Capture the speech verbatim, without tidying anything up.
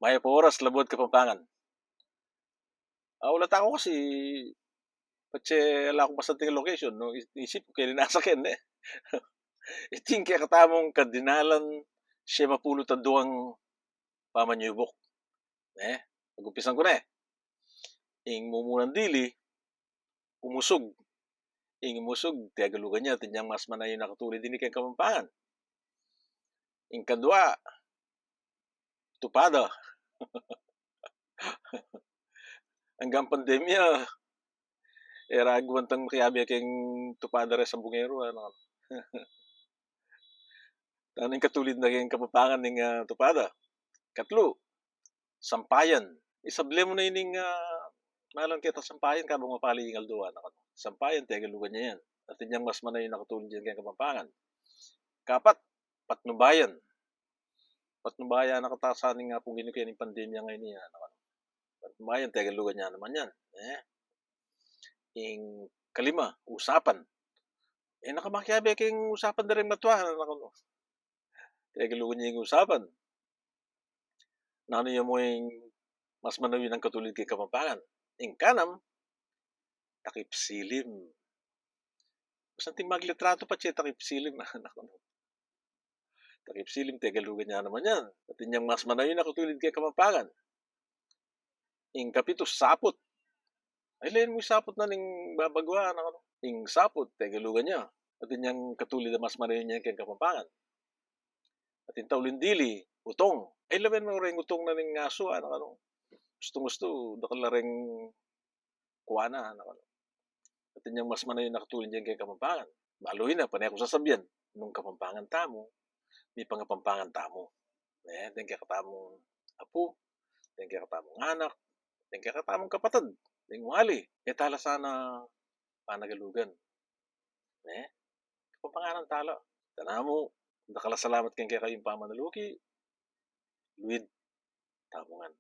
Mayap a oras, Labuad Kapampangan. Ah, ulat aku kasi, patse ala kung masanting location, no? Is-, isip ku, keni na sa ken, e. Iting kekatamung kadinalan, siyam a pulu't aduang pamanyubuk. E, pagumpisan ku ne. Ing mumunan dili, umusug. Ing umusug, Tegalugan ya, atin yang mas manayun a katulid ini keng Kapampangan. Ing kadua, tupada. Anggang pandemya, e ra aguan tang makiabe keng tupada reng sabungero, ano. Nanu ing katulid na keng Kapampangan ning, ah, tupada? Katlu, sampayan. Isable mu na ining, ah, malan keta sampayan, kabang mapali ing aldo, anak, ano. Sampayan, Tegalugan ya yan. Atin yang mas manayun a katulid yan keng Kapampangan. Kapat, patnubayan. Patnubayan na katasan ning Apu Ginu keni pandemya ngeni, anak, ano. Patnubayan, Tegalugan ya naman yan, e. Ing kalima, usapan. E na ka makiabe keng usapan da reng matua, anak, ano. Tegalugan ya ing usapan. Nanu ya mu ing mas manayun a katulid keng Kapampangan? Ing kanam, takip silim. Masanting maglitrato patse takip silim, anak, ano. Takip silim, Tegalugan ya naman yan. Atin yang mas manayun a katulid keng Kapampangan. Ing kapitu, saput. Ay, lawen mu ing saput na ning babagua, anak, ano. Ing saput, Tegalugan ya. Atin yang katulid a mas manayun yan keng Kapampangan. Atin tauling dili, utong. Ay, lawen mu reng utong na ning asu, anak, ano. Gustung-gustu, dakal la reng kuana, anak, ano. Atin yang mas manayun a katulid yan keng Kapampangan. Balu yu na, pane ku sasabian, nung Kapampangan tamu, mipangapampangan tamu. E, deng kekatamung apu, deng kekatamung anak, deng kekatamung kapatad, deng wali, e tala sana panagalugan. E, Kapampanganan tala. Tana mu, dakal a salamat keng kekayung pamanaluki, luid tamu ngan.